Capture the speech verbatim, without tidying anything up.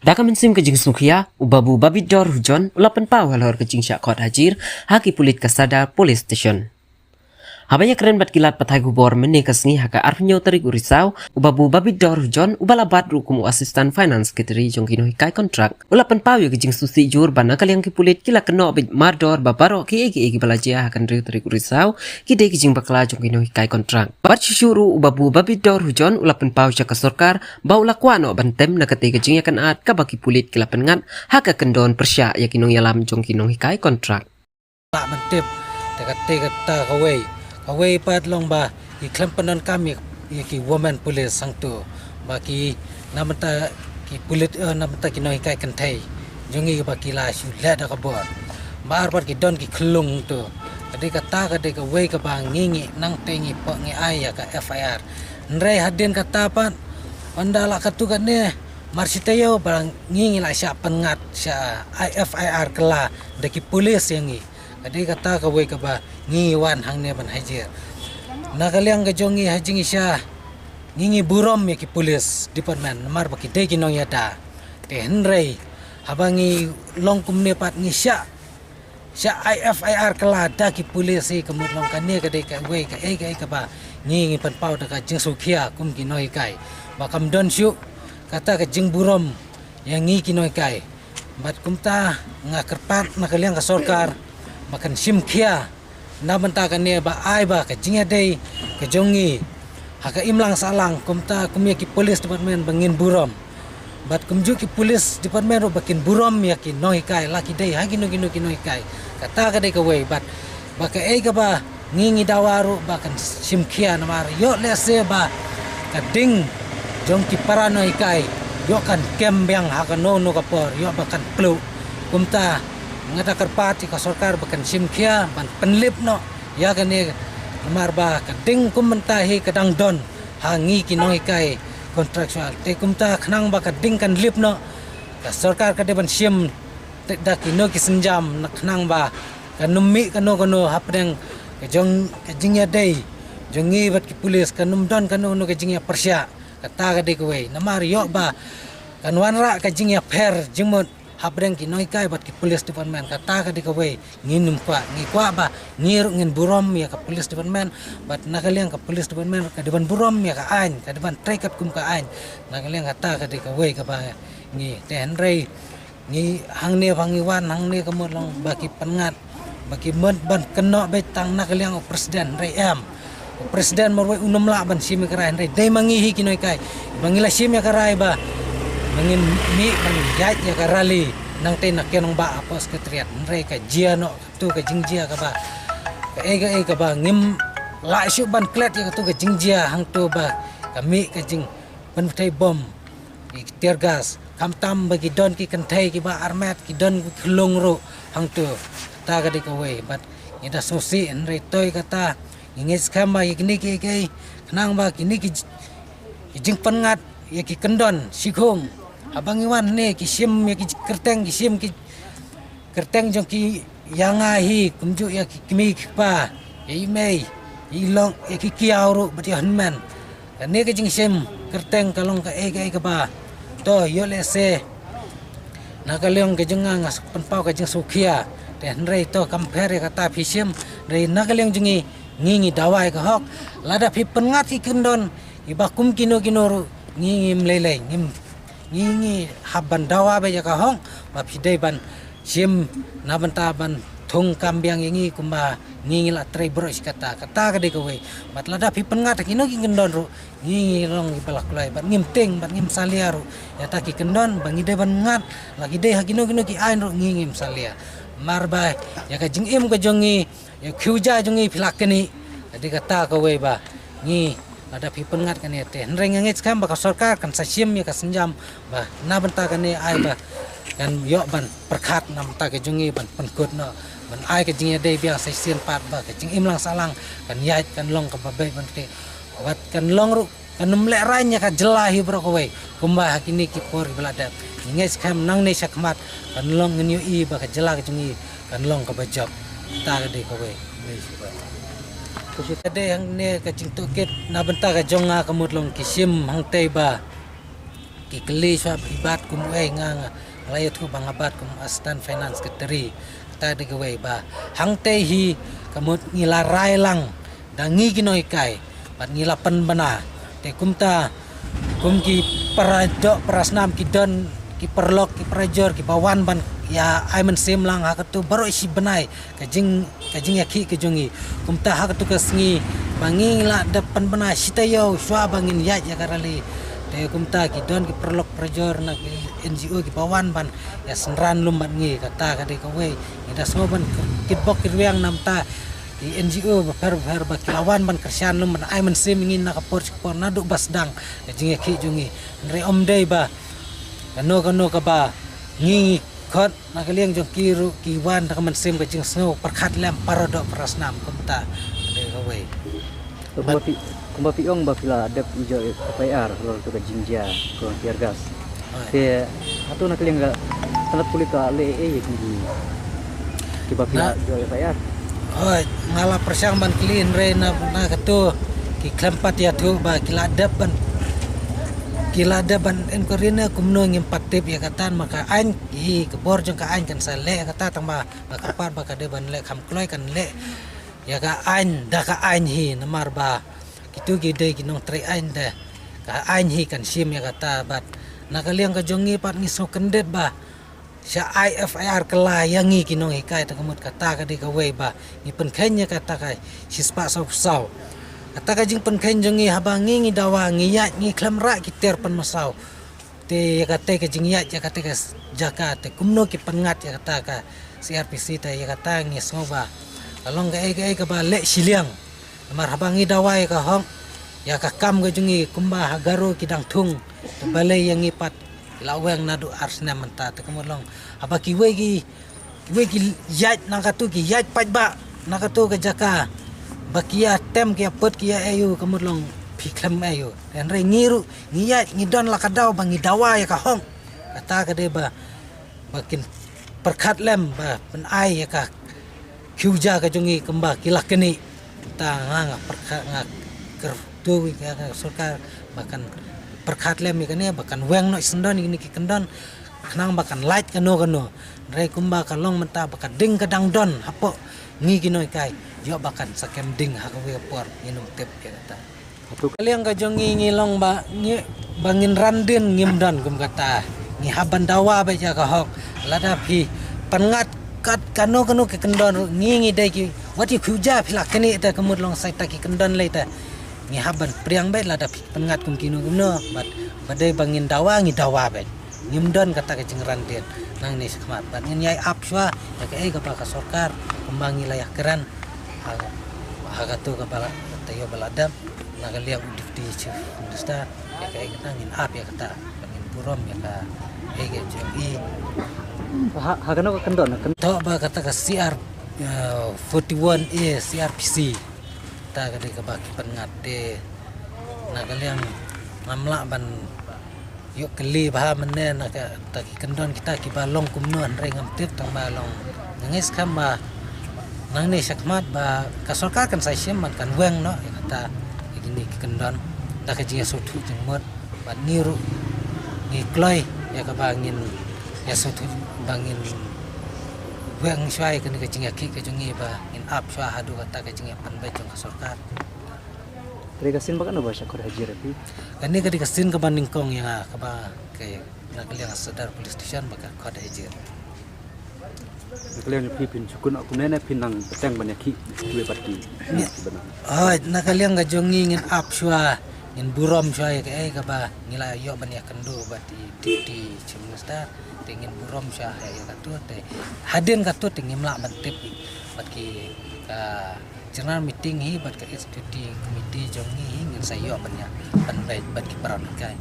Da ka mynsiem ka jingsngewkhia, u Babu Babidor Hujon u la pynpaw halor ka jingshah khot hajir ha ki pulit ka Sadar Police Station. Haba ïakren bad ki lad pathai khubor mynne ka sngi ha ka arphew tarik u Risaw, u Babu Babidor Hujon uba la bat ruh kum u Assistant Finance Secretary jong ki nonghikai contract, u la pynpaw ïa ka jingsngewsih jur ba na ka liang ki pulit ki la kynnoh beit mardor ba baroh kiei kiei kiba la jia ha ka hynriew tarik u Risaw ki dei ki jingbakla jong ki nonghikai contract. Bad shuh shuh ruh u Babu Babidor Hujon u la pynpaw sha ka sorkar ba u la kwah noh ban tem na katei ka jingïakynad kaba ki pulit ki la pynngat ha ka kyndon pyrshah ïa ki nongïalam jong ki nonghikai contract. Lah ban tip, te kata kata kawei. Kawei pat long ba ki khlem pyndonkam ïa, ïa ki women police hangto. Ba ki na bynta ki pulit, eh, na bynta ki nonghikai kynthei jong ngi ba ki la shu leh da ka bor. Ba ar pat ki don ki khyllung hangto. Ka dei kata ka dei kawei kaba ngi ngi nangta ngi pok ngi ai ïa ka F I R. Hynrei hadien kata pat, ynda la katto katne, mar shi taïew ba ngi ngi la shah pynngat, shah ai F I R kylla da ki pulit ïa ngi. Ka dei kata kawei kaba ngi ngi wan hangne ban hajir. Na ka liang ka jong ngi ha jingshisha ngi ngi burom ïa ki police department namar ba ki dei ki nongïada. Te hynrei haba ngi long kumne pat ngi shah, shah ai F I R kylla da ki police hi, ka mut long kane ka dei kawei kaei kaei kaba ngi ngi pynpaw da ka jingsngewkhia kum ki nonghikai. Ba kam don shuh kata ka jingburom ïa ngi ki nonghikai. Bad kumta nga kyrpad na ka liang ka sorkar ba kan shim khia na bynta kane ba ai ba ka jingïadei ka jong ngi ha ka imlang sahlang kumta kum ïa ki police department ba ngin burom. Bad kumjuh ki police department ruh ba kin burom ïa ki nonghikai la ki dei ha kino kino ki nonghikai. Kata ka dei kawei bad ba kaei kaba ngi ngi dawa ruh ba kan shim khia namar ïoh lehse ba ka ding jong ki para nonghikai ïoh kan kem biang ha kano kano ka por ïoh ba kan pluh. Kumta nga da kyrpad ïa ka sorkar ba kan shim khia ban pynlip noh ïa kane namar ba ka ding kum mynta hi ka dang don ha ngi ki nonghikai contractual. Te kumta khnang ba ka ding kan lip noh ka sorkar ka dei ban shim te da kino ki sienjam na khnang ba kan ym mih kano kano hapdeng ka jong ka jingïadei jong ngi bad ki police, kan ym don kano kano ka jingïapyrshah. Kata ka dei kawei namar ïoh ba kan wanrah ka jingïapher jingmut hapdeng ki nonghikai bad ki police department. Kata ka dei kawei ngin ym kwah, ngi kwah ba ngi ruh ngin burom ïa ka police department bad na ka liang ka police department ka dei ban burom ïa ka aiñ, ka dei ban trei katkum ka aiñ. Na ka liang kata ka dei kawei kaba ngi te hynrei ngi hangne ba ngi wan hangne ka mut long ba ki pynngat ba ki mut ban kynnoh beit tang na ka liang u president hynrei em. U president marwei un ym lah ban shim ïa ka rai hynrei dei ma ngi hi ki nonghikai ba ngi la shim ïa ka rai ba ba ngin mih ban ïaid ïa ka rally nangtei na Kynongbah hapoh secretariat hynrei ka jia noh kato ka jingjia kaba kaei kaei kaba ngim lah shuh ban klet ïa kato ka jingjia hangto ba ka mih ka jingpynbthei bom. Ki tear gas khamtam ba ki don ki kynthei kiba armet ki don ki khyllung ruh hangto. Kata ka dei kawei bad ngi da sngewsih hynrei to ïa kata ngi ngeit skhem ba ïa kine kiei kiei khnang ba kine ki, ki jingpynngat ïa ki kyndon shikhong. Haba ngi wan hangne ki shim ïa ki kyrteng ki shim ki kyrteng jong ki ïa nga hi kumjuh ïa ki kmie ki kpa ïa i mei ïa i lok ïa ki kiaw ruh bad ïa hynmen. Kane ka jingshim kyrteng ka long kaei kaei kaba to ïoh lehse na ka liang ka jong nga nga pynpaw ka jingsngewkhia. Te hynrei to kam pher ïa kata phi shim hynrei na ka liang jong ngi ngi ngi dawa ïa ka hok. Lada phi pynngat ki kyndon kiba kum kino kino ruh ngi ngim lei lei ngim ngi ngi hap ban dawa beit ïa ka hok ba phi dei ban shim na bynta ban thung kam biang ïa ngi kumba ngi ngi la trei baroh shi katta. Kata ka dei kawei. Bad lada phi pynngat ha kino ki kyndon ruh ngi ngi long kiba la kloi bad ngim tieng bad ngim salia ruh ïa ta ki kyndon ba ngi dei ban ngat la ki dei ha kino kino ki aiñ ruh ngi ngim salia. Mar ba ïa ka jingim ka jong ngi ïa ka khiew ja jong ngi phi la knieh. Ka dei kata kawei ba ngi lada phi pynngat kane te hynrei nga ngeit skhem ba ka sorkar kan sa shim ïa ka sienjam ba na bynta kane ai ba kan ïoh ban pyrkhat na bynta ka jong ngi ban pynkut noh ban ai ka jingïadei biang sa shisien pat ba ka jingim lang sahlang kan ïaid kan long kaba beit ban te bad kan long ruh kan ym lehraiñ ïa ka jylla hi baroh kawei kumba ha kine ki por kiba la dep. Ngi ngeit skhem nangne shakhmat kan long ngin ïohi ba ka jylla ka jong ngi kan long kaba jop. Ta ka dei kawei. Ka dei hangne ka jingtohkit na bynta ka jong nga ka mut long ki shim hangtei ba Ki kylli shuwa ba i bat kum uei, nga nga la ïathuh ba nga bat kum Assistant Finance Secretary. Kata dei kawei ba hangtei hi ka mut ngi la rai lang da ngi ki nonghikai bad ngi la pynbna. Te kumta kum ki para doh para snam ki don ki paralok ki parajor kiba wan ban ïa ai mynsiem lang ha katu baroh shi bnai ka jing ka jingïakhih ka jong ngi. Kumta ha katu ka sngi ba ngi la dep pynbna shi taïew shuwa ba ngin ïaid ïa ka rally. Te kumta ki don ki paralok parajor na ki N G O kiba wan ban ïa synran lum bad ngi, kata ka dei kawei. Ngi da sngew ban kitbok kitrwiang namar ki N G O bapher bapher ba ki la wan ban kyrshan lum ban ai mynsiem ïa ngi na ka por sha ka por naduh ba sdang ka jingïakhih jong ngi. Hynrei ym dei ba kano kano kaba ngi khot na ka liang jong ki ruh ki wan da ka mynsiem ka jingsngew pyrkhat lem para doh para snam. Kumta ka dei kawei. Kumba phi, kumba phi ong ba phi la dep ïoh F I R halor katu ka jingjia kong tear gas. Hooid. Te hato na ka liang ka tnat pulit ka leh ei ei ïa ki kiba phi la ïoh F I R? Hooid, nga la pyrshang ban kylli hynrei na, na katu ki khlem pat ïathuh ba ki la dep ban, ki la dep ban inquiry ne kumno, ngim pat tip ïa kata. Ma ka aiñ, i ka bor jong ka aiñ kan sa leh ïa kata, tang ba nga kyrpad ba ka dei ban leh kham kloi, kan leh ïa ka aiñ da ka aiñ hi, namar ba kitu ki dei ki nongtrei aiñ, da ka aiñ hi kan shim ïa kata. Bad na ka liang ka jong ngi pat ngi sngew kyndit ba sha ai F I R kylla ïa ngi ki nonghikai, te ka mut kata ka dei kawei ba ngi pynkheiñ ïa kata ka shispah saw saw. Kata ka jingpynkheiñ jong ngi haba ngi ngi dawa ngi ïaid ngi khlem rah ki tiar pynmasaw. Te ïa kata ka jingïaid ïa kata ka jaka te kumno ki pynngat ïa kata ka C R P C, te ïa kata ngi sngew ba ka long kaei kaei kaba leh shiliang. Namar haba ngi dawa ïa ka hok, ïa ka kam ka jong ngi, kumba ha Garo ki dang thung, te balei ïa ngi pat ki la weng naduh ar snem mynta? Te ka mut long haba kiwei ki, kiwei ki ïaid na katu, ki ïaid paidbah na katu ka jaka ba ki ïa tem ki ïa put ki ïa aiu, ka mut long phi khlem aiu. Hynrei ngi ruh ngi ïaid ngi don la ka daw ba ngi dawa ïa ka hok. Kata ka dei ba ba kin pyrkhat lem ba pyn-ai ïa ka khiewja ka jong ngi kumba ki la knieh. Ta nga, nga pyrkhat, nga kyrkhu ïa ka sorkar ba kan pyrkhat lem ïa kane ba kan weng noh syndon ïa kine ki kyndon khnang ba kan lait kano kano. Hynrei kumba ka long mynta ba ka ding ka dang don hapoh ngi ki nonghikai, ïoh ba kan sa kem ding ha kawei ka por, ngin ym tip ïa kata. Ka liang ka jong ngi ngi long ba ngi, ba ngin ran dien ngim don kum kata. Ngi hap ban dawa beit ïa ka hok. Lada phi pynngat kat kano kano ki kyndon ruh, ngi ngi dei ki wat ïa khiewja phi la knieh, te ka mut long sa ita ki kyndon lei te. Ngi hap ban pdiang beit lada phi pynngat kum kino kino, bad ba dei ba ngin dawa ngi dawa beit. Ngim don kata ka jingran dien nangne shakhmat. Bad ngin ïai ap shuwa ïa kaei kaba ka sorkar kumba ngi la ïakren ha, ha katu kaba la, taïew ba la dep, na ka liang u Deputy Chief Minister, ïa kaei kata ngin ap ïa kata. Bad ngin burom ïa kaei ka jong i. Ha, ha kano ka kyndon, ha kyn- Thoh ba kata ka C R, eh, forty-one A C R P C. Ta ka dei kaba ki pynngat te na ka liang ngam lah ban ïoh kylli bha mynne na kata ki kyndon kita kiba long kumno, hynrei ngam tip, tang ba long nga ngeit skhem ba nangne shakhmat ba ka sorkar kan sa shim bad kan weng noh ïa kata, ïa kine ki kyndon da ka jingïasngewthuh jingmut. Bad ngi ruh ngi kloi ïa kaba ngin ïasngewthuh ba ngin weng shuwa ïa kane ka jingïakhih ka jong ngi ba ngin ap shuwa haduh kata ka jingïapynbeit jong ka sorkar. Ka dei ka sien ba kano ba sha khot hajir ïa phi? Kane ka dei ka sien kaba nyngkong ïa nga kaba ka, na ka liang Sadar Police Station ba ka khot hajir. Na ka liang phi phin shu kynnoh kumne ne phin nang bteng ban ïakhih kiwei pat ki, ki bnai? Hooid, na ka liang ka jong ngi ngin ap shuwa, ngin burom shuwa ïa kaei kaba ngi la ïoh ban ïakynduh bad i Deputy Chief Minister, te ngin burom shuwa ïa katu, te hadien katu te ngim lah ban tip bad ki, ka general meeting hi bad ka executive committee jong ngi hi ngin sa ïoh ban ïa, ban beit bad ki para nonghikai.